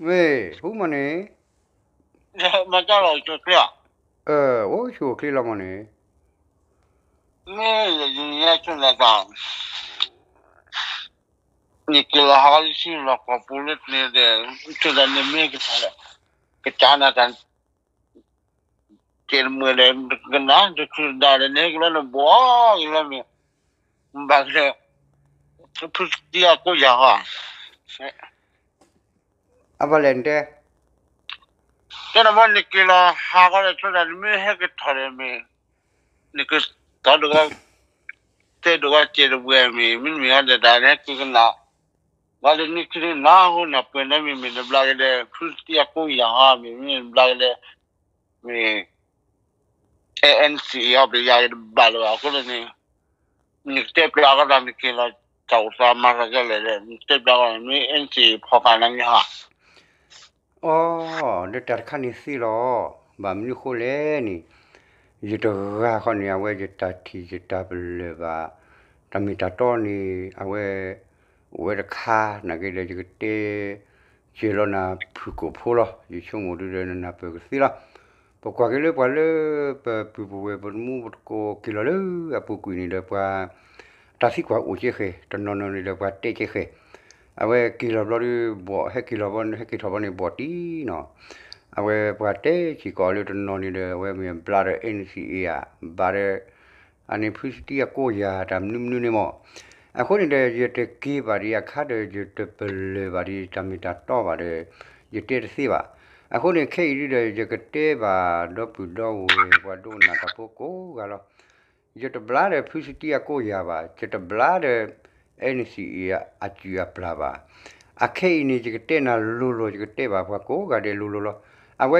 မ့ၢ်ဟူမးန့ၣ်, မၤကလီၤအိၣ်ဆူၣ်အိၣ်ချ့, အိၣ်ဆူၣ်အိၣ်ချ့လီၤမးန့ၣ်, မ့ၢ်ယဲဆိၣ်နၤတၢ် နက့ၤလီၤဟးလၢဆံလီၢ်ကီၢ်ပူၤလၢန့ၣ်ဒီး, ဆိၣ်တၢ်န့ၣ်မ့ၢ်ကထီၣ်ဒီး, ကစၢ်နၤတၢ် ကဲတမုာ်ဒီး ကနၣ်တချုးဒၣ်ဒီးန့ၣ် ကလီၤနဘှီက့ၤလီၤမ့ၢ်, ဘၣ်ကလဲၣ်, ဖုစတံအကိးယၤဟီ, အဘၣ်လဲၣ်တဲ, တဲနဘၣ်နက့ၤလီၤဟးဃီဒီး ဆိၣ်တၢ်နမ့ၢ်ဟဲကထီၣ်ဒီးမ့ၢ်, နကသီဒိၣ်ဂီၢ်, တဲဒိၣ်ဂီၢ်စဲးတဝဲမ့ၢ် မ့တမ့ၢ်အီၤဒီးတၢ်နဟဲက့ၤကနၣ်, ဘၣ်ဒီးနုၤခံနၤဟူနၢ်ပၢၢ်န့ၣ်မ့ၢ် မ့ၢ်နဘျါက့ၤဒီး ဖုစတံအကိးယၤဟီ မ့ၢ်မ့ၢ်နဘျါက့ၤဒီး, မ့ၢ် အဲ NCA အီၤပယၤက့ၤတဘၣ်လၢၤဘၣ်အဃိန့ၣ်, နကတဲပျးအီၤဒီးနက့ၤလီၤ တၢ်အိၣ်သးမၤသးဒ်လဲၣ်ဒီး နကတဲပျးအီၤမ့ၢ် NCA ဖီၣ်ဃာ်နၤမ့ၢ်ဟါ အိ, ဒီးတၢ်တခါန့ၣ်သ့လီၤ, ဘၣ်မနုၤဃိလဲၣ်န့ၣ်, ယတဂၤဃီန့ၣ် အဝဲယတၢ်ထံၣ်ယတၢ်ပလၢၢ်ဘၣ်, တၢ်မ့ၢ်တၢ်တီန့ၣ် အဝဲ အိၣ်ဝဲတခါ နာ်က့ဒီး ယကတဲ စၢၤလီၤနၤဖုၣ်ကိာ်ဖိလီၤ. ယဆိကမိၣ်ဒုဒီးနနၢ်ပၢၢ်ကသ့လီၤ. ပကွၢ်က့ၤလၢပှၤလၢပပုၢ်ပဝဲၢ်ပတမူပတကိးက့ၤလီၤလၢအပူၤကွံာ်န့ၣ်ဒီး ပှၤ တၢ်သံကွၢ်အိၣ်ကဲဃဲၤ တနီၤနီၤန့ၣ်ဒီးပှၤတဲကဲဃဲၤ, အဝဲက့ၤလီၤဘျီဒီး ဘီၣ်ဟဲက့ၤလီၤဘီ ဟဲက့ၤထီၣ်ဘီန့ၣ် ဘီၣ်တံၢ်နီၤ, အဝဲပှၤတဲစ့ၢ်ကီးလၢတနီၤန့ၣ်ဒီး အဝဲမ့ၢ်ဘျါဒီး NCA ဧါ, ဘၣ်ဒီး အန့ၣ်ဖုစတံအကိးယၤတၢ်မနုၤမနုၤန့ၣ်မး. အဃိန့ၣ်ဒီး ယတက့ၤဘၣ်ဒံးအခါဒီး ယတပလၢၢ်ဘၣ်ဒံးတၢ်မ့ၢ်တၢ်တီဘၣ်ဒီး ယတဲတသ့ဘၣ်. အဃိန့ၣ် ခဲအံၤဒုဒီး ယကတဲဘၣ်ဒီပုၢ်ဒီဝဲၢ်ပှၤဒိကနၣ်တၢ်ဖိကိးဂၤလီၤ. ယတဘျါဒီးဖုစတံအကိးယၤဘၣ်, ယတဘျါဒီး NCA အစုၣ်အပျၢ်ဘၣ်. အခဲအံၤန့ၣ် ယကတဲနၤလိၤလိၤ ယကတဲဘၣ်ပှၤကိးဂၤဒဲးလိၤလိၤလီၤ. အဝဲ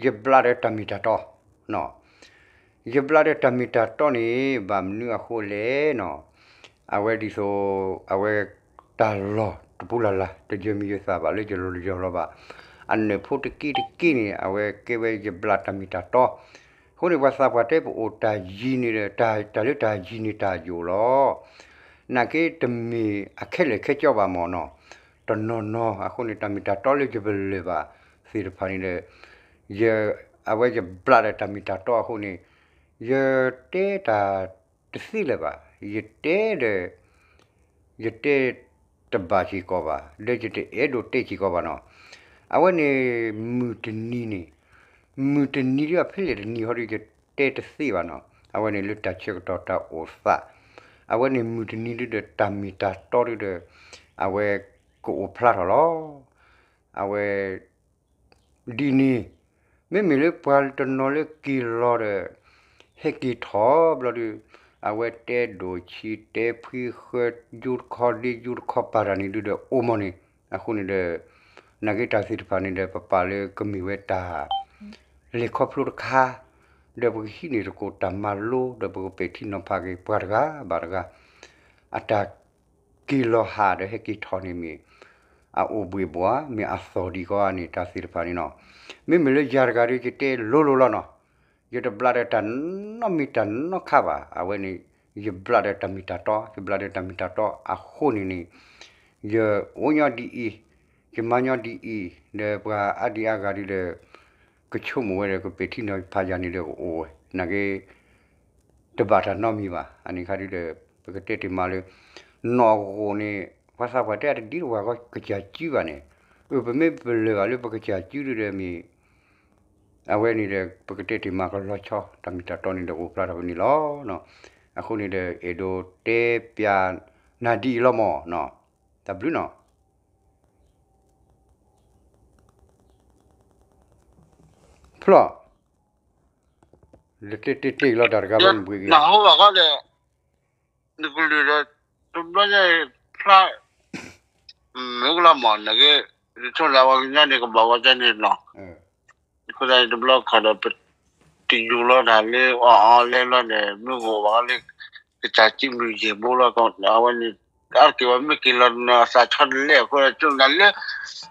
ယဘျါဒီးတၢ်မ့ၢ်တၢ်တီ ယဘျါဒီးတၢ်မ့ၢ်တၢ်တီန့ၣ် ဘၣ်မနုၤအဃိလဲၣ်နီၤ. အဝဲဒ်သိး အဝဲ တၢ်လီၢ်တပူၤလၢ်လၢ် တယၢၤမံၤယၢၤသးဘၣ်လၢယလီၤယီၤလီၤဘၣ်. အနၢၣ်ဖိတက့ၢ်တက့ၢ်န့ၣ် အဝဲကဲဝဲယဘျါတၢ်မ့ၢ်တၢ်တီ. အဃိန့ၣ် ပှၤသးပှၢ်တဲပအိၣ်တၢ်ယံၤန့ၣ်ဒီး တၢ်လၢတၢ်ယံၤန့ၣ်တၢ်ယိာ်လီၤ. နာ်က့တမ့ၢ်အခဲလၢာ်ခဲကၠီဘၣ်မ့ၢ်နီၤ. တနီၤနီၤ အဃိန့ၣ် တၢ်မ့ၢ်တၢ်တီလၢယပလၢၢ်ဘၣ်သ့ၣ်တဖၣ်န့ၣ်ဒီး ယ အဝဲယဘျါဒီးတၢ်မ့ၢ်တၢ်တီအဃိန့ၣ် ယတဲတၢ်တသ့လၢၤဘၣ်. ယတဲဒီး ယတဲတဘၣ်စ့ၢ်ကီးဘၣ် ဒီးယတအဲၣ်ဒိးတဲစ့ၢ်ကီးဘၣ်နီၤ. အဝဲန့ၣ် မုၢ်တနံၤန့ၣ် မုၢ်တနံၤဒီးအဖဲလဲၣ်တနံၤဟီဒီး ယတဲတသ့ဘၣ်နီၤ. အဝဲန့ၣ်လၢတၢ်ဆၢကတီၢ်တၢ်အိၣ်သး အဝဲန့ၣ်မုၢ်တနံၤဒုဒီးတၢ်မ့ၢ်တၢ်တီဒုဒီး အဝဲကအိၣ်ဖျါထီၣ်လီၤ. အဝဲ ဒ်န့ၣ် မ့မ့ၢ်လၢပှၤတနီၤလၢက့ၤလီၤဒီး ဟဲက့ၤထီၣ်ဘျီဒီး အဝဲတဲဒိၣ်ဆံးတဲဖှံဃၢ ယူတခီဒ့ယူတခီပာ်တၢ်န့ၣ်ဒုဒီးအိၣ်မးန့ၣ်. အဃိန့ၣ်ဒီး နာ်က့တၢ်သ့ၣ်တဖၣ်န့ၣ်ဒီး ပပာ်လၢကမ့ၢ်ဝဲတၢ် လဲၤခီဖျိတခါ ဒီးပကဟံးန့ၢ်သကိးတၢ်မၤလိ ဒီးပကပဲာ်ထံနီၤဖးက့ၤပှၤတဂၤဘၣ်တဂၤ အတၢ် က့ၤလီၤဟးဒီးဟဲက့ၤထီၣ်န့ၣ်မ့ၢ် အအိၣ်ဘှံးဘှီ မ့ၢ်အသီၣ်ဒံးကီန့ၣ် တၢ်သ့ၣ်တဖၣ်န့ၣ်နီၤ. မ့မ့ၢ်လၢယၤတဂၤဒီး ယတဲလိၤလိၤလီၤနီၤ. ယတဘျးဒီးတၢ်နီတမံၤတၢ်နီတခါဘၣ်. အဝဲန့ၣ် ယဘျးဒီးတၢ်မ့ၢ်တၢ်တီ, ယဘျးဒီးတၢ်မ့ၢ်တၢ်တီအဃိန့ၣ်န့ၣ် ယအိၣ်ညီဒ်အံၤ, ယမၤညီဒ်အံၤ, ဒီးပှၤအါဒံအါဂၤဒ်ဒီး ကဆိကမိၣ်ဝဲဒီး ကပဲာ်ထံနီၤဖးယၤန့ၣ်ဒီးကအိၣ်ဝဲ, နာ်က့ တဘၣ်တၢ်နီတမံၤဘၣ်. အန့ၣ်ခါဒ်ဒီး ပကတဲတ့ၢ်မးလၢ နီၢ်အဂီၢ်န့ၣ် ပှၤသးပှၢ်တဲအတဒ်တဝၢ်ကီကစၢ်စုဘၣ်န့ၣ်, အၢ ပမ့ၢ်ပလၢၢ်ဘၣ်လၢပကစၢ်စုဒ်ဒီးမ့ၢ် အဝဲန့ၣ်ဒီး ပကတဲတ့ၢ်မးကလီၤဆီ တၢ်မ့ၢ်တၢ်တီန့ၣ်ဒီးအိၣ်ဖျါထီၣ်ဖဲန့ၣ်လီၤ. အဃိန့ၣ်ဒီး အဲၣ်ဒိးတဲပျးနၤဒ်အံၤလီၤမး, တၢ်ဘျုးနီၤ. ဖျီၣ်, လၢတဲတဲတဲလီၤတၢ်တဂၤဘၣ်နဘှံးက့ၤ နဟိဘၣ်ဃီဒီး နကလုၢ်ဒီး တဘျီညါဖျါ မုၢ်ကလီၤမး နက့ ယဆိကမိၣ်လၢပှၤကညီန့ၣ် ကဘၣ်ဝဲကန့ၣ်နီၤ. အဃိသတးန့ၣ် တဘျီခီၣ်ဒီး ပတယူၤလီၤတၢ်လၢအီၤအီၤလဲလီၤဒီး မ့ၢ်ဂီၢ်ဘၣ်လၢ ကစၢ်စုမုၢ်ယဲၢ်ဘိလီၤ. အဝဲန့ၣ် အါတက့ၢ်ဝဲမ့ၢ်က့ၤလီၤနသးဆီတလဲအဃိ ဆိကမိၣ်လၢ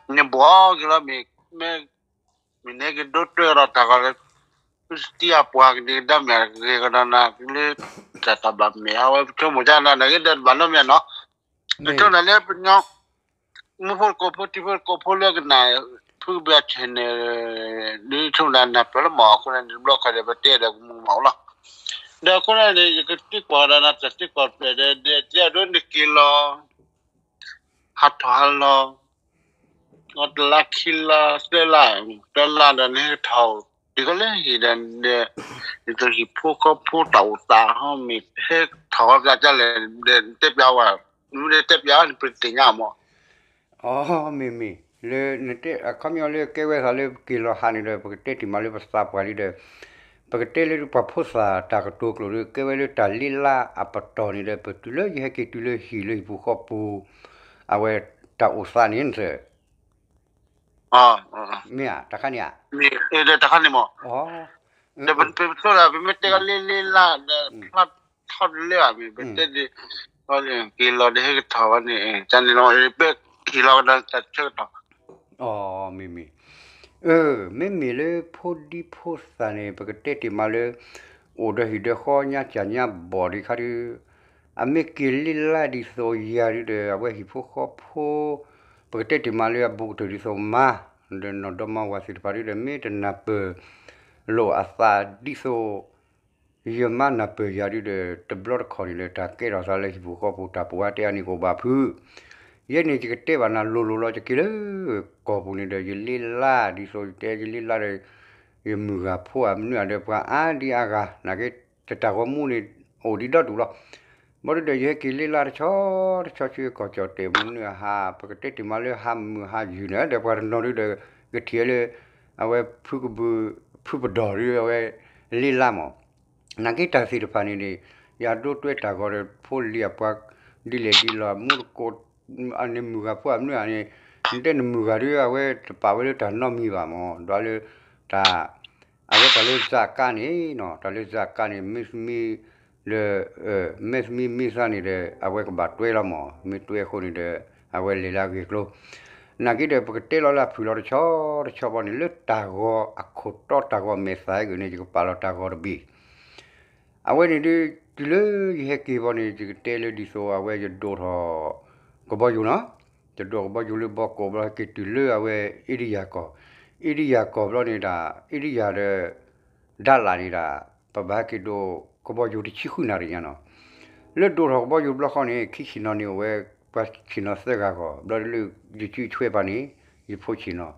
နဘှီက့ၤလီၤ မ့ၢ် မ့ၢ်န့ၣ်ကဒိးတွဲဒီးတၢ်ဂီၤလၢ သုစတံအပှၤကဒံကဒါမ့ၢ်ဂ့ၤကဒီးနၤလၢ တၢ်တၢ်ဘၣ်မ့ၢ် အဝဲပဆိကမိၣ်ကနၤ နဂ့ၤဒီးတဘၣ်နီတမံၤနီၤ. ပဆိကမိၣ်လၢပညီ မူဖိတကိးဖိ တံၤဖိတကိးဖိလၢကနၣ် ဖုကဘုးအ channel ဒ်ထူၣ်နၤနၢ်ပၢၢ်လီၤမး အဃိန့ၣ် တဘျီခါဒီး ပတဲဒီးကမူမးလီၤ. ဒီးအဃိန့ၣ် ယကသံကွၢ်ဒီးနၤ တၢ်သံကွၢ်ဖျဲးဒီး ဒ်သိးနက့ၤလီၤ ဟးထီၣ်ဟးလီၤ တလါခံလါသၢလါ တလါဒီးနဟဲကထီၣ် တုၤကီလၢဟံၣ်ဒီး ဒ်သိးဟံၣ်ဖိဃီဖိတၢ်အိၣ်သးဟီမ့ၢ်ဟဲထီၣ်ဟီသးဒ်လဲၣ်ဒီး နတဲပျးဝဲ, နမ့ၢ်တဲပျးဝဲန့ၣ် ပတသ့ၣ်ညါမး. အီ မ့မ့ၢ် လၢနတဲ အခီပညီလၢကဲဝဲသးလၢပက့ၤလီၤဟးန့ၣ်ဒီး ပကတဲတ့ၢ်မးလၢပသးပှၢ်လံဒီး ပကတဲလၢပှၤဖိသၣ်တၢ်ကတိၤကျိာ်ဒီး ကဲဝဲလၢတၢ်လ့လါအပတီၢ်န့ၣ်ဒီး ပတုၤလၢယဟဲက့ၤတုၤလၢဟံၣ်လၢဟံၣ်ဖိဃီဖိပူၤ အဝဲတၢ်အိၣ်သးန့ၣ် မ့ၢ်ဧါ တၢ်ခါန့ၣ်ဧါ, တၢ်ခါန့ၣ်မး, ဒီးပမ့ၢ်တဲကလ့လ့လါဒီး ဖျါထီတလၢဧါမ့ၢ် ပတဲဒ် က့ၤလီၤဒီးဟဲကထီၣ်ဝဲန့ၣ် တၢ်န့ၣ်လီၤ ပက့ၤလီၤကဒီးတၢ်ဆၢကတီၢ် မ့မ့ၢ်, မ့မ့ၢ်လၢဖိဒံဖိသၣ်န့ၣ် ပကတဲတ့ၢ်မးလၢ အိၣ်ဒီးဟံၣ်ဒီးဃီညါစၢ်ညါဘီၣ်ဒံးခါဒုး အမ့ၢ်က့ၤလ့လါဒ်သိးယၤဒုးဒီး အဝဲဟံၣ်ဖိဃီဖိ ပကတဲတ့ၢ်မးလၢအဘူးကတၢၢ်ဒ်သိးမါ ဒီးနီၢ်ဒီမါဝၤသ့ၣ်တဖၣ်ဒုးဒီး မ့ၢ်တနၢ်ပၢၢ်လိာ်အသးဒ်သိး ယမါနၢ်ပၢၢ်ယၤဒုးဒီး တဘျီတခီၣ်န့ၣ်ဒီး တၢ်ကဲထီၣ်သးလၢဟံၣ်ဖိဃီဖိတၢ်ပဝါတဲအါန့ၣ်ကအိၣ်ဘၣ်ဖုး, ယဲန့ၣ်ယကတဲဘၣ်နၤလိၤလိၤလီၤ ယက့ၤလၢကီၢ်ပူၤန့ၣ်ဒီး ယလ့လါဒ်သိးယတဲယလ့လါဒီး ယမုၢ်ဂၤဖိအမနုၤအဒီးပှၤအါဒံအါဂၤ နာ်က့ တၢ်ဂီၤမူန့ၣ် အိၣ်ဒံးဒီဒူၣ်လီၤ. ဘၣ်ဒုးဒီး ယဟဲက့ၤလ့လါတဆီ တဆီဆူကီၢ်ကၠီၣ်တဲာ်မနုၤအဟး ပကတဲတ့ၢ်မးလၢဟးမုာ်ဟးယုာ်န့ၣ် ဒီးပှၤတနီၤဒုးဒီး ကထံၣ်လၢ အဝဲဖုကဘုး ဖုပဒိၣ်ဒုး အဝဲလ့လါမး နာ်က့တၢ်သ့ၣ်တဖၣ်န့ၣ်န့ၣ် ယဒိတွဲတၢ်ဂီၤဒီး ဖိလံၤအပှၤဒ်လဲၣ်ဒ်လဲၣ် မူတကိး န့ၣ်မုၢ်ဂၤဖိအမနုၤဧါန့ၣ် နတဲနမုၢ်ဂၤဒုး အဝဲတပာ်ဝဲလၢတၢ်နီတမံၤဘၣ်မး ဒီးလၢ တၢ် အဝဲတၢ်လၢစၢကါန့ၣ်နီၤ တၢ်လၢစၢကါန့ၣ် မ့ၢ်သမံ ဒီး မ့ၢ်သမံမ့ၢ်သါန့ၣ်ဒီး အဝဲကဘၣ်တွဲလီၤမး မ့ၢ်တွဲအဃိန့ၣ်ဒီး အဝဲလဲၤလၢအဂ့ၢ်အကျိၤ နာ်က့ဒီး ပကတဲလီၤလၢအဖုၣ်လီၤတဆီတဆီဘီန့ၣ် လၢတၢ်ဂီၤအခိၣ်တီတၢ်ဂီၤမဲာ်သၣ်အဂ့ၢ်န့ၣ် ယကပာ်လီၤတၢ်ဂီၤတဘ့ၣ် အဝဲန့ၣ်ဒုး တုၤလၢယဟဲက့ၤဘီန့ၣ် ယကတဲလၢဒ်သိးအဝဲယဒိၣ်ထီၣ်ကဘီယူၤနီၤ, ယဒိၣ်ကဘီယူၤလၢဘီကိးဘီ ဟဲက့ၤတုၤလၢအဝဲ အ့ဒံယၤကီၢ်, အ့ဒံယၤကီၢ်ဘျီန့ၣ်ဒၣ် အ့ဒံယၤဒီး ဒါလၣ်န့ၣ်ဒၣ် ပဘၣ်ဟဲက့ၤဒိၣ်ကဘီယူၤတဆံဃုနၣ်ရံၣ်ညါနီၤ, လၢဒိၣ်ထီၣ်ကဘီယူၤဘျီဃီန့ၣ် ခံဆ့ၣ်နီၤန့ၣ်အိၣ်ဝဲ ပှၤဆ့ၣ်နီၤသၢဂၤဂီၢ် ဘျီလၢယစုဆွဲပာ်န့ၣ် ယဖိဆ့ၣ်နီၤ,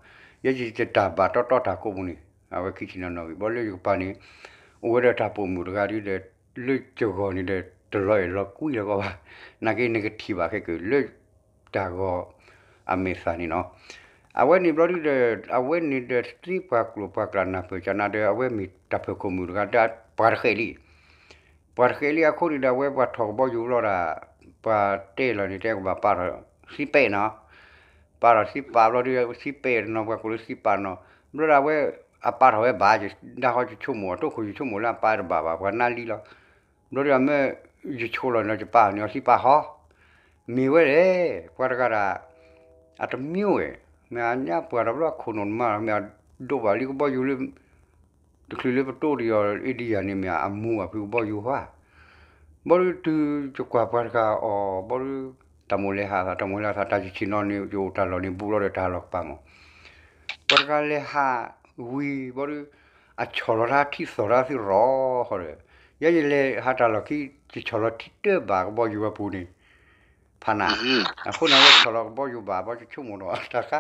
ယဲယတၢ်ဘၣ်တီတီတၢ်ကိးပူၤန့ၣ် အဝဲခံဆ့ၣ်နီၤနီၣ်ဂံၢ် ဘျီလၢယကပၤန့ၣ် အိၣ်ဝဲဒီးတၢ်ပိာ်မုၣ်တဂၤဒုဒီး လၢယဂီၢ်န့ၣ်ဒီး တလီၤအဲၣ်လီၤကွံလၢၤကီးဘၣ်, နာ်က့နကထံၣ်ဘၣ်ခဲကၢၢ်လၢ တၢ်ဂီၤအမဲာ်သၣ်န့ၣ်နီၤ, အဝဲန့ၣ်ဘျီဒုဒီး အဝဲန့ၣ်ဒီးသ့ပှၤကျိာ်ပှၤကျၢ်နၢ်ပၢၢ်ကၢ်နၤဒီး အဝဲမ့ၢ်တၢ်ဖၢခိၣ်မုၣ်တဂၤဒီး ပှၤတဃဲးလံ ပှၤတဃဲးလံအဃိန့ၣ်ဒီး အဝဲပှၤထီၣ်ကဘီယူၤဘျီဒီး ပှၤတဲလီၤန့ၣ် တဲကဘၣ်ပာ်ထီၣ်သံပဲာ်နီၤ, ပာ်ထီၣ်သံပာ်ဘျီဒု သံပဲာ်တနီၤ ပှၤကိးလၢသံပာ်နီၤ, ဘျီဒီးအဝဲအပာ်ထီၣ်ဝဲဘၣ် ဒၣ်ဃီယဆိကမိၣ် အတိခိၣ်ယဆိကမိၣ်လၢ အပာ်တဘၣ်ဘၣ် ပှၤနါလံလီၤ, ဘျီဒီးအမ့ၢ်ယဆိလီၤန့ၣ် ယပာ်န့ၢ်အီၤသံပာ်ဟီ မ့ၢ်ဝဲလဲၣ် ပှၤတဂၤဒၣ် အတမံဝဲ မ့ၢ်အညါပှၤတဘျီအခိၣ်နူာ်တမၤလီၤ မ့ၢ်အဒိးဘၣ်လံကဘီယူၤလၢ တချုးလၢပတိၢ်တယီၤ အ့ဒံယၤန့ၣ် မ့ၢ်အမူဘၣ်ဖုကဘီယူၤဟါ, ဘျီဒုတုၤယကွၢ်ပှၤတဂၤအီၤ ဘျီဒု တၢ်မိၣ်လဲၤဟးသး တၢ်မိၣ်လဲၤဟးသး တၢ်ယဆ့ၣ်နီၤန့ၣ် ယအိၣ်တၢ်လီၢ်န့ၣ် ဘူးလီၤဒီးတၢ်လီၢ်ကပၤမး ပှၤတဂၤလဲၤဟးဝံၤ ဘျီဒု အဆီၣ်လီၤတၢ်ထံသီၣ်တၢ်သံရီၣ်ဃီဒီး ယဲယလဲၤဟးတၢ်လီၢ်ခံ ယဆီၣ်လီၤထံတၢဘၣ်ကဘီယူၤဝဲပူၤန့ၣ် ဖးနၤ, အဃိန့ၣ် အဝဲဆီၣ်လီၤကဘီယူၤဘၣ် ဘျီယဆိကမိၣ်ဒီး တၢ်ခါ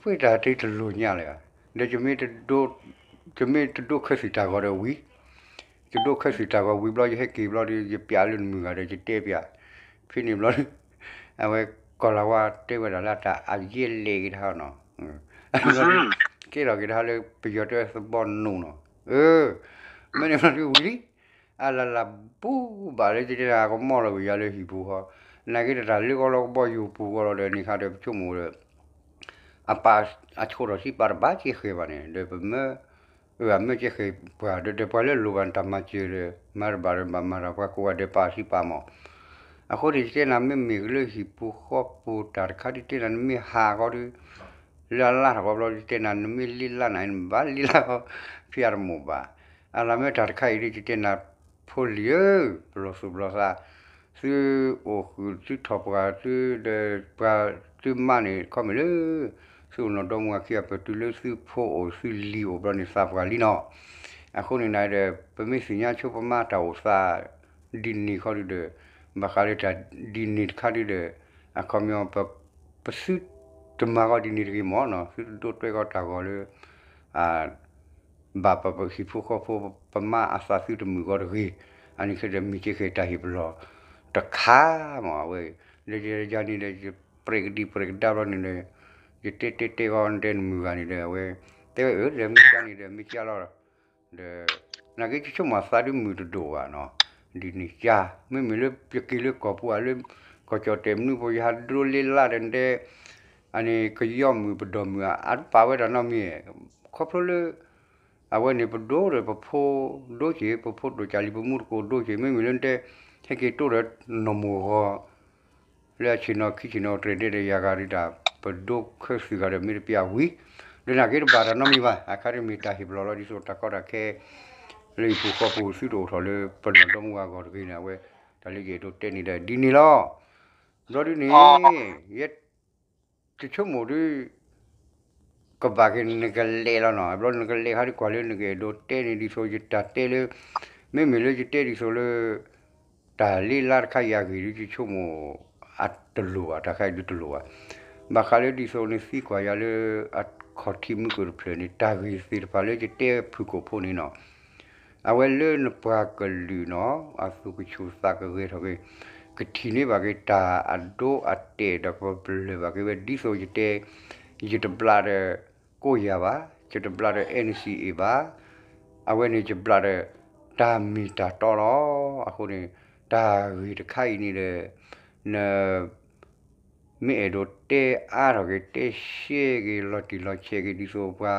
ပှ့ၤတၢ်တ့တလိၤညါလၢၤ, ဒီး ယမ့ၢ်တဒိးခၢၣ်သံၣ်တၢ်ဂီၤဒီးဝံၤ, ယဒိးခၢၣ်သံၣ်တၢ်ဂီၤဝံၤဘျီ ယဟဲက့ၤဘျီဒီး ယပျးလၢနမုၢ်ဂၤဒီး ယတဲပျးဖဲန့ၣ်ဘျီ အဝဲကီၢ်လၤဝါတဲဝဲဒၣ်လၢတၢ်အယဲၢ်လဲၣ်က့ၤတဟါနီၤ, ကဲထီၣ်က့ၤတဟါလၢပယီၤတဲသဘီနိၣ်နီၤ, မ့ၢ်န့ၣ်ဘျီဒုဝံၤလံ, အလၢ်လၢ်ဘူးဘၣ်လၢယတဲဒၣ်ကမီၣ်လီၤဝံၤယၤလၢဟံၣ်ပူၤဃီ, နာ်က့တၢ်လၢကီလီၤကဘီယူၤပူၤဃီလီၤဒီးန့ၣ်ခါဒီးပဆိကမိၣ်ဒီး အပာ်အဆိထီၣ်သံပာ်တဘၣ်ကဲဃဲၤဘၣ်န့ၣ် ဒီးပမၢ အမၢကဲဃဲၤပှၤဒီး ဒီးပှၤလၢလိၣ်ဘၣ်တၢ်မၤစၢၤဒီး မၤတဘၣ်ဒီးဘၣ်မၤတၢ်ပှၤကိးဂၤဒဲးပာ်သံပာ်မး, အဃိန့ၣ်ယတဲနၤမ့မ့ၢ်လၢဟံၣ်ပူၤဃီပူၤတၢ်တခါဒုးတဲနၤနမ့ၢ်ဟးဃီဒုး လၢအလါထီၣ်ဃီဘျီဒုးတဲနၤနမ့ၢ်လ့လါနၤနဘၣ်လ့လါဃီ ဖံးအတမိၢ်ဘၣ်, အလၢမ့ၢ်တၢ်တခါအံၤဒုးယတဲနၤ ဖိလံၤဧၢ, ပလီၢ်သူၣ်ပလီၢ်သး, သုအိၣ်ဃုာ်သုထီၣ်ပှၤသုဒီးပှၤသုမါန့ၣ် ခီမ့ၢ်လၢ သုအိၣ်နီၢ်ဒီမါဝၤခံဂၤ ပတုၤလၢသုဖိအိၣ်သုလံၤအိၣ်ဘျီန့ၣ် သးပှၢ်လံနီၤ. အဃိန့ၣ်နဒီး ပမ့ၢ်သ့ၣ်ညါဆိပမါတၢ်အိၣ်သး ဒ်န့ၣ်ခီဒုဒီး ဘၣ်ဃးလၢတၢ်ဒ်န့ၣ်တခါဒုဒီး အခီပညီ ပသုတမၤဃီဒ်န့ၣ်တဂ့ၤမၢ်နီၤ, သုတဒိးတွဲဃီတၢ်ဂီၤလၢ ဘၣ်ပပဟံၣ်ဖိဃီဖိ ပမါအသးသုတမုာ်ဃီတဂ့ၤ. အန့ၣ်ခဲဒီးမ့ၢ်ကဲဃဲၤတၢ်ဟ့ၣ်ပလီၢ်တခါမၢ်. အဝဲ လၢယၤန့ၣ်ဒီး ယပြဲးကဒံပြဲးကဒါဘျီန့ၣ်ဒီး ယတဲတဲတဲဃီတဲနမုၢ်ဂၤန့ၣ်ဒီး အဝဲ တဲဝဲအၢ ဒီးမ့ၢ်ကန့ၣ်ဒီး မ့ၢ်ကလီၤ ဒီး နာ်က့ယဆိကမိၣ်သးဒုမုာ်တဒိၣ်ဘၣ်နီၤ, ဒ်န့ၣ်က မ့မ့ၢ်လၢယက့ၤလၢကီၢ်ပူၤဧါ လၢ ကီၢ်ကၠီၣ်တဲာ်မနုၤဖိ ယဟးဒိလ့လးဒီးတဲ အန့ၣ်ကယီမုၢ်ပဒိၣ်မုၢ်အါတပာ်ဝဲတၢ်နီတမံၤ, ခီဖျိလၢ အဝဲန့ၣ်ပဒိဒီးပဖိဒိက့ၤ ပဖိဒိၣ်ကၢ်လံၤ ပမူတကိးဒိက့ၤ မ့မ့ၢ်လၢတဲ ဟဲက့ၤတိဒီးနီၢ်မိၢ်ဂီၤ လၢအဆ့ၣ်နီၤခံဆ့ၣ်နီၤတြဲၤဒဲးဒီးယၤဂၤဒုတၢ် ပဒိခဲသုးဂၤဒီးမ့ၢ်တပျၢ်ဝံၤ ဒီးနာ်က့တဘၣ်တၢ်နီတမံၤဘၣ်. အခါဒ်မ့ၢ်တၢ်ဟ့ၣ်ပလီၢ်လီၤ ဒ်သိးတၢ်ကီတၢ်ခဲ လၢဟံၣ်ဖိဃီဖိသုတအိၣ်ထီၣ်လၢပနီၢ်ဒီမါဝၤအဂီၢ်တဂ့ၤန့ၣ် အဝဲ တၢ်လၢယအဲၣ်ဒိးတဲန့ၣ်ဒီးဒ်န့ၣ်လီၤ. ဘျီဒုန့ၣ် ယ ယဆိကမိၣ်ဒု ကဘၣ်က့ၤနကလဲၤလီၤနီၤ, ဘျီနကလဲၤခါဒုကွၢ်လၢနကအဲၣ်ဒိးတဲန့ၣ် ဒ်သိးယတၢ်တဲလၢ မ့မ့ၢ်လၢယတဲဒ်သိးလၢ တၢ်လ့လါတခါအံၤအဂ့ၢ်ဒု ယဆိကမိၣ် အတလိၣ်ဘၣ်, တၢ်ခါအံၤဒုတလိၣ်ဘၣ်. ဘၣ်ဃးလၢဒ်သိးနသံကွၢ်ယၤလၢ အခီၣ်ထံးမုၢ်ကၢၢ်တဖျၢၣ်န့ၣ် တၢ်ဂ့ၢ်သ့ၣ်တဖၣ်လၢယတဲဖုၣ်ကိာ်ဖိန့ၣ်နီၤ အဝဲလၢနပှၤကလုာ်နီၤ အသူၣ်ကဆူၣ်သးကဂဲၤထီၣ်က့ၤ ကထံၣ်န့ၢ်ဘၣ်က့ၤတၢ်အဒိအတဲာ်ဒီး ပပလၢၢ်ဘၣ်က့ၤဝဲ ဒ်သိးယတဲ ယတဘျးဒီးကိးယၤဘၣ်, ယတဘျးဒီး NCA ဘၣ်, အဝဲန့ၣ်ယဘျးဒီး တၢ်မ့ၢ်တၢ်တီလီၤ. အဃိန့ၣ် တၢ်ဂ့ၢ်တခါအံၤန့ၣ်ဒီး န မ့ၢ်အဲၣ်ဒိးတဲအါထီၣ်က့ၤ တဲရှဲက့ၤ လီၤတံၢ်လီၤဆဲးက့ၤ ဒ်သိးပှၤ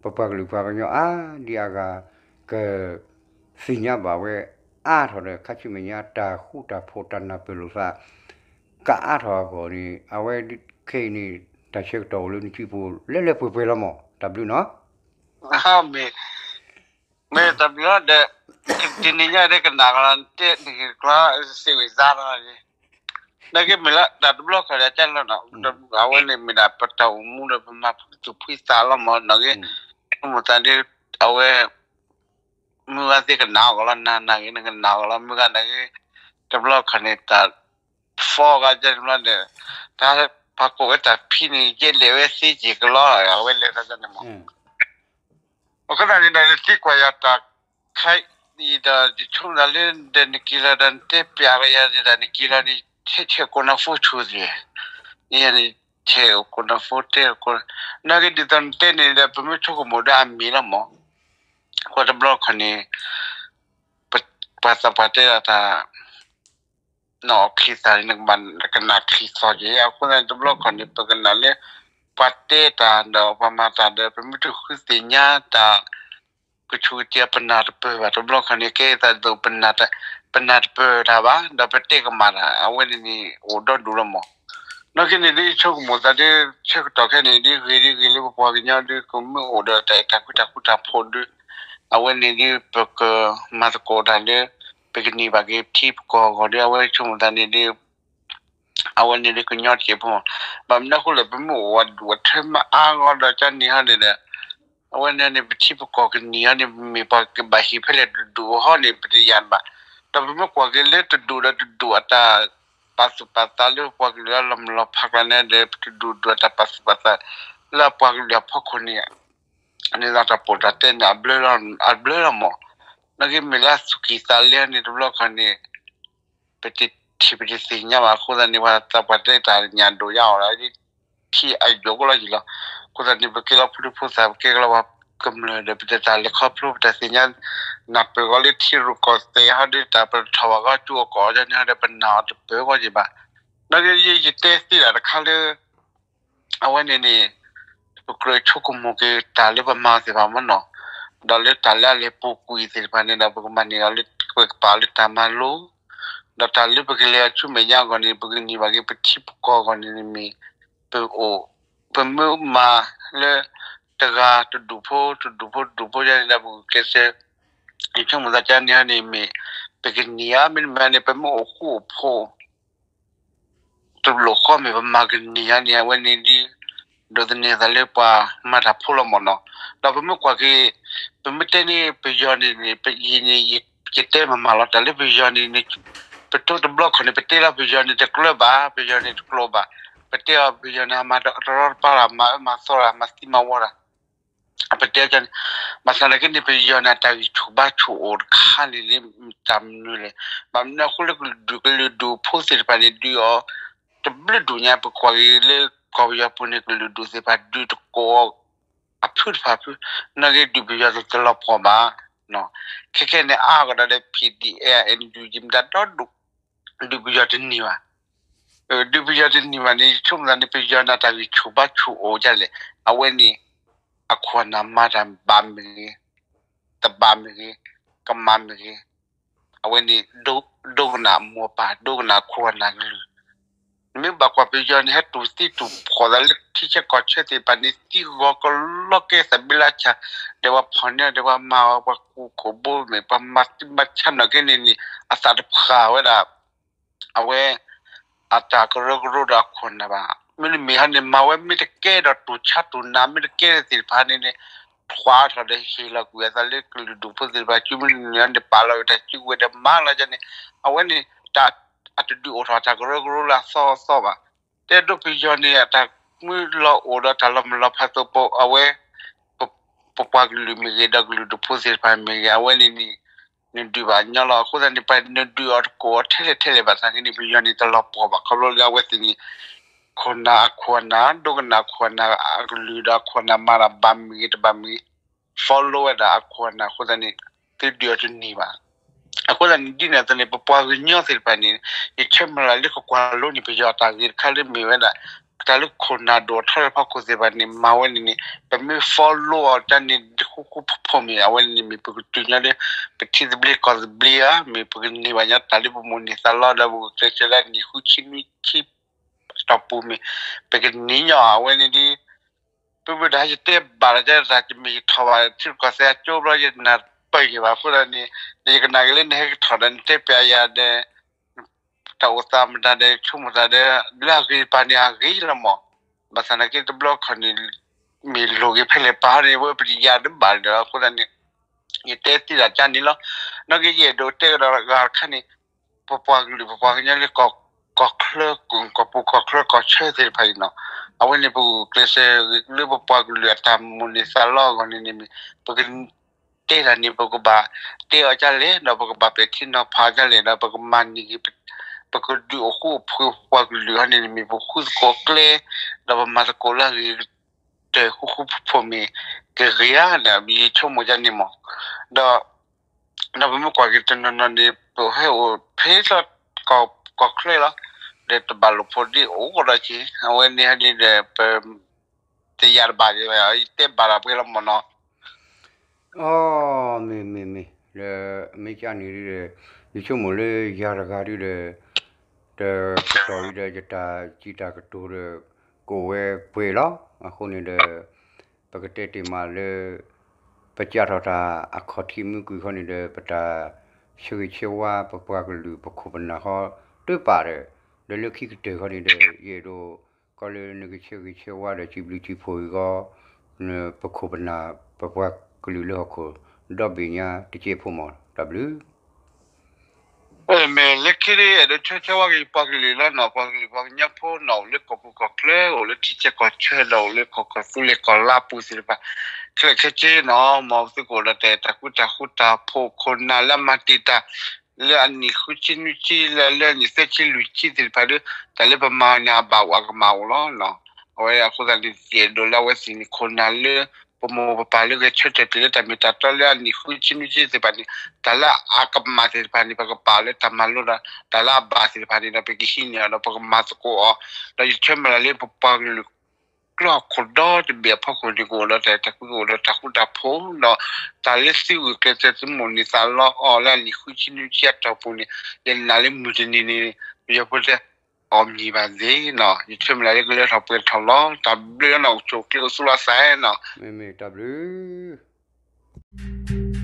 ပပှၤကလုာ်ပှၤကညီအါဒံအါဂၤ ကသ့ၣ်ညါဘၣ်ဝဲအါထီၣ်ဒီး ခါဆူမဲာ်ညါတၢ်ဃူတၢ်ဖိးတၢ်နၢ်ပၢၢ်လိာ်သး ကအါထီၣ်အဂီၢ်န့ၣ် အဝဲခဲအံၤန့ၣ် တၢ်ဆၢကတီၢ်အိၣ်လၢနစုပူၤ လၢလၢပှဲၤပှဲၤလီၤမၢ်. တၢ်ဘျုးနီၤ. မ့ၢ် မ့ၢ်တၢ်ဘျုးလီၤဒီး တနံၤညါဒီးကနၣ်ကလီၤ တဲနက့ၤကျီ စ့ဝံၤသးလီၤ နာ်က့မ့ၢ်လၢတၢ်တဘျီခီၣ်ဒီးကၢ်လီၤနီၤ, အဝဲန့ၣ်မ့ၢ်ဒၣ်ပတၢ်အိၣ်မူဒီးပမၤသူၣ်ဖှံသးလီၤမၢ်, နာ်က့ ဆိကမိၣ်သးဒီး အဝဲ မုၢ်ဂၤသ့ၣ်ကနၣ်အီၤကလီၤ နၤနာ်က့ နကနၣ်အီၤကလီၤ မုၢ်ဂၤနာ်က့ တဘျီခီၣ်န့ၣ် တၢ် ဖီဂၤကဲန့ၣ်ဘျီဒီး တၢ်ပှၤကိးဝဲတၢ်ဖံန့ၣ် ယဲလဲၤဝဲသ့က့ၤကလီ အဝဲလဲၤတၢ်န့ၣ်မၢ်. အဃိသတးန့ၣ်ဒီး နသံကွၢ်ယၤတၢ်ခါအံၤဒီး ယဆိကမိၣ်သးလၢ ဒီးနက့ၤလီၤဒီး နတဲပျးကယၤဒီး နက့ၤလီၤန့ၣ် ဆဲးဆဲးကိးနၢ်ဖိဆူၣ်သ့ၣ်, ယဲန့ၣ် ဆဲးကိးနၢ်ဖိတဲကိး နာ်က့ဒ်သိးနတဲန့ၣ်ဒီး ပမ့ၢ်ဆိကမိၣ်ဒီးအမ့ၢ်လီၤမၢ်. ကွၢ်တဘျီခီၣ်န့ၣ် ပှၤသးပှၢ်တဲဒၣ်တၢ် နအီၣ်ချံသၣ်န့ၣ် နကဘၣ်ကနၣ်ချံသီၣ်က့ၤ အဃိသတးန့ၣ် တဘျီခီၣ်န့ၣ် ပကနၣ်လၢ ပှၤတဲတၢ်ဒီးပှၤမၤတၢ်ဒီး ပမ့ၢ်တဃုသ့ၣ်ညါတၢ် ကဆူးကတ့ၤပနၢ်တပၢၢ်ဘၣ် တဘျီခီၣ်န့ၣ် ကဲသးဒ်သိး ပနၢ်တပၢၢ်တၢ်ဘၣ် ဒီးပတဲကမၣ်တၢ် အဝဲန့ၣ်န့ၣ် အိၣ်ဒီဒူၣ်လီၤမၢ်. နာ်က့န့ၣ်ဒ်ဆိကမိၣ်သးဒ် ဆၢကတီၢ်ခဲအံၤန့ၣ် ဒ်ဂ့ၤဒ်ဂ့ၤလၢပပှၤကညီဒ် ကမ့ၢ်အိၣ်ဒီးတၢ်အဲၣ်တၢ်ကွံတၢ်ဃူတၢ်ဖိးဒ် အဝဲန့ၣ်ဒ်ပကမၤသကိးတၢ်လၢ ပကန့ၢ်ဘၣ်က့ၤပထံပကီၢ်အဂီၢ်ဒီး အဝဲဆိကမိၣ်သးန့ၣ်ဒ် အဝဲန့ၣ်ဒ်ကညီတက့ၢ်ဖိမၢ်. ဘၣ်မနုၤအဃိလဲၣ် ပမ့ၢ်အိၣ်ဝဲဒူၣ်ဝဲထွဲမးအါဂီၢ်ဒီးကန့ၢ်ဟီန့ၣ်ဒီး အဝဲန့ၣ်န့ၣ် ပထံပကီၢ်ကန့ၢ်ဟီန့ၣ် မ့ၢ်ပှၤကဘၣ်ဟ့ၣ်ဖဲလဲၣ်တဒူၣ်ဟီန့ၣ် ပတယၤဘၣ်. ဒီးပမ့ၢ်ကွၢ်က့ၤလၢတဒူၣ်ဒီးတဒူၣ်အတၢ်ပာ်သူၣ်ပာ်သးလၢပှၤကလုာ်လၢလီၤမုၢ်လီၤဖးကျါန့ၣ်ဒီး ပတဒူၣ်ဒူၣ်အတၢ်ပာ်သူၣ်ပာ်သး လၢအပှၤကလုာ်အဖီခိၣ်န့ၣ် န့ၣ်လီၤတၢ်ပိာ်တၢ်တဲန့ၣ် အဘျၢလီၤမၢ်. နာ်က့မ့ၢ်လၢအသူၣ်ကံၢ်သးလဲန့ၣ် တဘျီခီန့ၣ် ပတထံၣ်ပတသ့ၣ်ညါဘၣ်အဃိသတးန့ၣ် ပှၤသးပှၢ်တဲတၢ်ညၣ်ဒိၣ်ယါအီၤဒီး ထံအယိာ်ကလီယံာ်လီၤ. အဃိသတးန့ၣ် ပကဲလီၤဖိဒံဖိသၣ် ပကဲကလီပှၤကမျၢၢ်ဒီး ပတတၢ်လဲၤခီဖျိပတၢ်သ့ၣ်ညါ နၢ်ပၢၢ်ဂီၤလၢထံရူၢ်ကီၢ်သဲးဟီဒီး တၢ်ပထီၣ်ဘၣ်ဂီၢ်ကၠူအကီၢ်ဒ်န့ၣ်ဟီဒီး ပနၢ်အီၤတပၢၢ်ဂီၢ်ယံၤဘၣ်. နာ်က့ယတဲသ့တၢ်တခါလၢ အဝဲန့ၣ်န့ၣ် ပကြၢးဆိကမိၣ်က့ၤတၢ်လၢပမၤသ့ၣ်တဖၣ်မၢ်နီၤ, ဒီးလၢတၢ်လၢအလဲၤပူၤကွံာ်သ့ၣ်တဖၣ်န့ၣ်ဒီး ပကမၤန့ၢ်အီၤလၢ ပကပာ်လၢတၢ်မၤလိ, ဒီးတၢ်လၢပကလဲၤအီၤဆူမဲာ်ညါအဂီၢ်န့ၣ် ပကန့ၢ်ဘၣ်က့ၤပထံပကီၢ်အဂီၢ်န့ၣ်မ့ၢ် ပအိၣ် ပမ့ၢ်မၤလၢ တဂၤတဒူၣ်ဖိ တဒူၣ်ဖိတဒူၣ်ဖိယါန့ၣ်ဒီး ပကကျဲးစၢး ယဆိကမိၣ်သးကန့ၢ်ဟီန့ၣ်မ့ၢ် ပကန့ၢ်ဧါ မ့တမ့ၢ်န့ၣ် ပမ့ၢ်အိၣ်ဃူအိၣ်ဖိး တလိၣ်ဃီမ့ၢ်ပမၤကန့ၢ်ဧါန့ၣ် အဝဲန့ၣ်ဒ် ဒိးသန့ၤအသးလၢပှၤမၤတၢ်ဖိလီၤမၢ်နီၤ. ဒီးပမ့ၢ်ကွၢ်က့ၤ ပမ့ၢ်တဲန့ၣ် ပယီၤန့ၣ်န့ၣ် ယန့ၣ် ယတဲမၤမၤလီၤ တၢ်လၢပယီၤန့ၣ်န့ၣ် ပတိတဘျီခီၣ်န့ၣ် ပတဲလီၤပယီၤန့ၣ်တကြၢးဘၣ်, ပယီၤန့ၣ်တကျိၤဘၣ်, ပတဲအီၤပယီၤန့ၣ် အမၤတရီတပါလၢ် မၤအၢမၤသီတၢ် မၤသံမၤဝီတၢ် ပတဲန့ၣ်, ဘၣ်ဆၣ်သနာ်က့န့ၣ် ပယီၤန့ၣ် တၢ်ဂံၢ်ဆူၣ်ဘါဆူၣ်အိၣ်တခါန့ၣ်လၢ တၢ်မနုၤလဲၣ်, ဘၣ်မနုၤအဃိလၢကလုာ်ဒူၣ် ကလုာ်ဒူၣ်ဖိသ့ၣ်တဖၣ်န့ၣ် ဒုးအီၤ တဘျုးဒူၣ်ညါ ပကွၢ်က့ၤလၢကီၢ်ပယီၤပူၤန့ၣ် ကလုာ်ဒူၣ်သ့ၣ်တဖၣ်ဒုးတကိးအဖုတဖၣ်ဖု, နာ်က့ဒုးပယီၤတလီၤပှီၢ်ဘၣ်. ခဲခဲန့ၣ် အါကဒီးဒီး ဖံးဒံးအဲၣ် အဲၣ်ယူၣ်ကၠံ မတၤဒီဒူၣ် ဒုးပယီၤတန့ၢ်ဘၣ်. ဒုးပယီၤတန့ၢ်ဘၣ်န့ၣ် ယဆိကမိၣ်သးန့ၣ် ပယီၤန့ၣ် တၢ်ဂံၢ်ဆူၣ်ဘါဆူၣ်အိၣ်ဒ်လဲၣ်, အဝဲန့ၣ် အခိၣ်အနၢ်မၤတၢ်ဘၣ်မ့ၢ်ဂ့ၤ, တဘၣ်မ့ၢ်ဂ့ၤ, ကမၣ်မ့ၢ်ဂ့ၤ, အဝဲန့ၣ် ဒိကနၣ်မိၢ်ပၢ် ဒိကနၣ်အခိၣ်အနၢ်ကလုၢ်. နမ့ၢ်ဘၣ်ကွၢ်ပယီၤန့ၣ် ဟဲတူၢ်သံတူၢ်ဖှီၣ်သးလၢထံဆၢကီၢ်ဆၢသ့ၣ်တဖၣ်န့ၣ် သံဂီၤကလီကဲသးဘ့လၢဆၣ်, ဒီးပှၤဖီၣ်န့ၢ် ဒီးပှၤမၤအီၤ ပှၤကူၣ်ခိၣ်ဘိမ့ၢ် ပှၤမၤသံမၤဆါနီၢ်ကဲန့ၣ်န့ၣ် အသးတဖှၢ်ဝဲဒၣ် အဝဲ အတၢ်ကရၢကရိဒီးအခိၣ်အနၢ်ဘၣ်. မ့တမ့ၢ်ဟီန့ၣ် မၤဝဲမ့ၢ်တကဲဒီး တူၢ်ဆါတူၢ်နးမ့ၢ်တကဲသ့ၣ်တဖၣ်န့ၣ်န့ၣ် ထွါထီၣ်ဒီးဟ့ၣ်လီၤကွံာ်အသးလၢကလုာ်ဒူၣ်ဖိသ့ၣ်တဖၣ် စုမုၢ်နံၤန့ၣ် ပာ်လီၤဝဲတၢ်စုကဝဲၤဒီးမၤလီၤန့ၣ် အဝဲန့ၣ် တၢ်အတဒုးအိၣ်ထီၣ်တၢ်ကရၢကရိလၢအသီအသီဘၣ်. တဲဒိပယီၤန့ၣ် အတၢ်မုၢ်လီၤအိၣ်ဒီးတၢ်လီၤမုၢ်လီၤဖးသိး ပအဝဲ ပပှၤကလုာ်မ့ၢ်ဂ့ၤ ဒီးကလုာ်ဒူၣ်ဖိသ့ၣ်တဖၣ်မ့ၢ်ဂ့ၤ အဝဲန့ၣ်န့ၣ် နဒုးဘၣ်ညီလီၤ. အဃိသတးန့ၣ် ပနဒုးအီၤတကိးထဲလဲၣ်ထဲလဲၣ်ဘၣ်သနာ်က့န့ၣ် ပယီၤန့ၣ်တလီၤပှီၢ်ဘၣ်. ခီဖျိလၢအဝဲသ့ၣ်န့ၣ် ခိၣ်နၢ်အခိၣ်အနၢ် ဒိကနၣ်အခိၣ်အနၢ်အကလုၢ်ဒီးအခိၣ်အနၢ်မၤတၢ်ဘၣ်မ့ၢ်ဂ့ၤတဘၣ်မ့ၢ်ဂ့ၤ follow ဝဲဒၣ်အခိၣ်အနၢ်အဃိသတးန့ၣ် သုဒုးအီၤတန့ၢ်ဘၣ်. အဃိသတးန့ၣ် ဒ်န့ၣ်အသိးန့ၣ် ပပှၤကညီသ့ၣ်တဖၣ်န့ၣ် ယဆၢမုၢ်လၢ်လၢကကွၢ်လိန့ၣ် ပယီၤတၢ်ဂ့ၤတခါလၢမ့ၢ်ဝဲဒၣ် တၢ်လၢခိၣ်နၢ်ဒိၣ်ထီၣ်လၢဖီခိၣ်သ့ၣ်တဖၣ်န့ၣ် မၤဝဲန့ၣ်န့ၣ် ပမ့ၢ် follow အီၤတၢ်န့ၣ် ဃူဃူဖိးဖိးမ့ၢ် အဝဲန့ၣ်န့ၣ်မ့ၢ်ပကတုၤညီလၢ ပထံသဘျ့ကီၢ်သဘျ့ဧါ မ့ၢ်ပကန့ၢ်ဘၣ်ညီတၢ်လၢပမိၣ်န့ၢ်သးလီဒီး ပကကျဲးစၢးလၢအနံၣ်ဃုဆံနွံဆံ အတီၢ်ပူၤမ့ၢ် ပကန့ၢ်ညီအဝဲန့ၣ်ဒ် ပမ့ၢ်ဒၣ်ယတဲဘၣ်ဒီး တၢ်တမ့ၢ်ယထီၣ်ဘၣ် ထံကီၢ်သဲအကၠိဘျီ ယနၢ်ပၢၢ်ယံၤဘၣ်အဃိသတးန့ၣ် ဒီးယကနၣ်က့ၤလၢနဟဲကထီၣ်ဒီး နတဲပျးယၤဒီး တၢ်အိၣ်သးမတၤဒီး ဆိကမိၣ်သးဒီး လၢအဂ့ၤတပၤန့ၣ် အဂ့ၤလီၤမး. ဘၣ်ဆၣ်သနာ်က့တဘျီခီန့ၣ် မ့ၢ်လိၣ်ဂ့ၤဖဲလဲၣ်ပာ်န့ၣ် ဝဲပတယၤတဘၣ်ဒီး အဃိသတးန့ၣ် ယတဲသ့ဒၣ်ကန့ၣ်လီၤ. နာ်က့ယအဲၣ်ဒိးတဲကဒီးဂၤတခါန့ၣ် ပပှၤကလုာ် ပပှၤကညီလၢ ကီၢ်ချၢ ကီၢ်ပူၤကီၢ်ချၢကီၢ်ဆၢသ့ၣ်တဖၣ်အံၤနီၤ အဝဲန့ၣ်ပဂုာ်ကျဲးစၢးလၢပပှၤကလုာ်အတၢ်မိၣ်န့ၢ်သးလီအဂီၢ်န့ၣ်န့ၣ်မ့ၢ် ပက တဲတၢ်န့ၣ် ပကဘၣ်တဲအီၤဒ်လဲၣ် ဒီးပကဘၣ်ပဲာ်ထံနီၤဖးဒ်လဲၣ် ဒီးပကမၤန့ၢ်ဂ့ၤ ပကဒုးအိၣ်ဃူအိၣ်ဖိးပပှၤကလုာ်ဟီန့ၣ်န့ၣ်မ့ၢ် ပဃုသကိးကျဲ ဒီးပမၤသကိးလၢအဂ့ၤကတၢၢ်ဃူဃူဖိးဖိးမ့ၢ် ကဂ့ၤဧါန့ၣ် ယဆိကမိၣ်ဒ်န့ၣ်မး. ဒီး ဒီးပမ့ၢ်ကွၢ်က့ၤတနီၤနီၤန့ၣ် ပဟဲအိၣ်ဖဲလၢ ကီၢ်ချၢလီၤ ဒီးတဘၣ်လိာ်ဖိးဒ်အိၣ်ကဒီးက့ၤ အဝဲန့ၣ်ဟဲဒ်ဒီး ပ တယၤတဘၣ်ဒ် ယတဲဘၣ်ဒၣ်ပှဲၤလီၤမးနီၤ. အီ မ့ၢ်မ့ၢ်မ့ၢ် ဒီးမ့ၢ်ကန့ၣ်ဒ်ဒီး ယဆိကမိၣ်လၢယၤတဂၤဒ်ဒီး တကတီၢ်အံၤဒီး ယတၢ်စံးတၢ်ကတိၤဒီး ကအိၣ်ဝဲပှဲၤလီၤ. အဃိန့ၣ်ဒီး ပကတဲတ့ၢ်မးလၢ ပစးထီၣ်တၢ်အခီၣ်ထံးမုၢ်ကွံာ်ဃီန့ၣ်ဒီး ပတၢ်ဆၢဂ့ၤဆၢဝါ ပပှၤကလုာ် ပခိၣ်ပနၢ်ဃီ တပာ်ဒီး ဒီးလၢခံကတၢၢ်ဃီန့ၣ်ဒီး ယအဲၣ်ဒိး ကီးလၢနကဆၢဂ့ၤဆၢဝါဒီးစံးဘျုးစံးဖှိၣ်အံၤဃီ ပခိၣ်ပနၢ် ပပှၤကလုာ်လၢဟီၣ်ခိၣ် ဒီဘ့ၣ်ညါတကဲးဖိမး တၢ်ဘျုး မ့ၢ်လၢခံဒ် အဲၣ်ဒိးဆၢဆၢဝါက့ၤ ပှၤကလုာ်လီၤနီၤ ပှၤကလုာ်ပှၤကညီဖိနီၤ အိၣ်လၢကီၢ်ပူၤကီၢ်ချၢ အိၣ်လၢထံဆၢကီၢ်ဆၢဒီး အိၣ်လၢကီၢ်ကီၢ်သူလ့ၤကီၢ်လါပူၤသ့ၣ်တဖၣ် ခဲလၢာ်ခဲဆ့နီၤ မ်သုကအိၣ်ဒီးတၢ်အဲၣ်တၢ်ကွံတၢ်ဃူတၢ်ဖိး ခိၣ်နၢ်လၢအမၤတ့ၢ်တၢ် လၢအနံၣ်ဃုဆံနွံဆံ လၢအနံၣ်သၢဆံလွံၢ်ဆံသ့ၣ်တဖၣ်ဒီး တၢ်လၢပမၤန့ၣ် အဘၣ်အိၣ်အကမၣ်အိၣ်လီၤ. အဝဲအဃိသတးန့ၣ် ယအဲၣ်ဒိးလၢအဝဲသ့ၣ်န့ၣ် ခိၣ်နၢ်လၢ ပမိၢ်ပပၢ်လၢဂဲၤဆၢထၢၣ်တ့ၢ်လၢတၢ်မ့ၢ်တၢ်တီလၢ အနံၣ်ဃုဆံနွံဆံသ့ၣ်တဖၣ်န့ၣ် တၢ်လၢအကမၣ်သ့ၣ်တဖၣ်န့ၣ် ပကပာ်လၢတၢ်မၤလိဒီး တၢ်လၢအဘၣ်သ့ၣ်တဖၣ်န့ၣ်ဒီး ပကဟံးန့ၢ်အီၤဒီး ပကမၤသကိးအီၤ ဒီးယဆၢမုၢ်လၢ်လၢပပှၤကလုာ် ကျိာ်ခိၣ်ဒီတဘ့ၣ်အဖီခိၣ်န့ၣ် ကအိၣ်ဒီးတၢ်အဲၣ်တၢ်ကွံ ကအိၣ်ဒီးတၢ်ဃူတၢ်ဖိး ဒီးတၢ်လၢသုဂုာ်ကျဲးစၢး သုမိၣ်န့ၢ်သးလီအီၤလၢအနံၣ်ဃုဆံနွံဆံအတီၢ်ပူၤန့ၣ် ယနာ်လၢမုၢ်တနံၤန့ၣ် ပယီၤဖိတဲ အီၣ်မံၤဘၣ်သ့ၣ်နီၤ ယဆၢမုၢ်လၢ်လၢကလၢထီၣ်ပှဲၤထီၣ်လီၤ တၢ်ဘျုးနီၤ အိၣ်ဆူၣ်အိၣ်ချ့အိၣ်သူၣ်လီၤသးနီၤ မ့မ့ၢ်တၢ်ဘျုး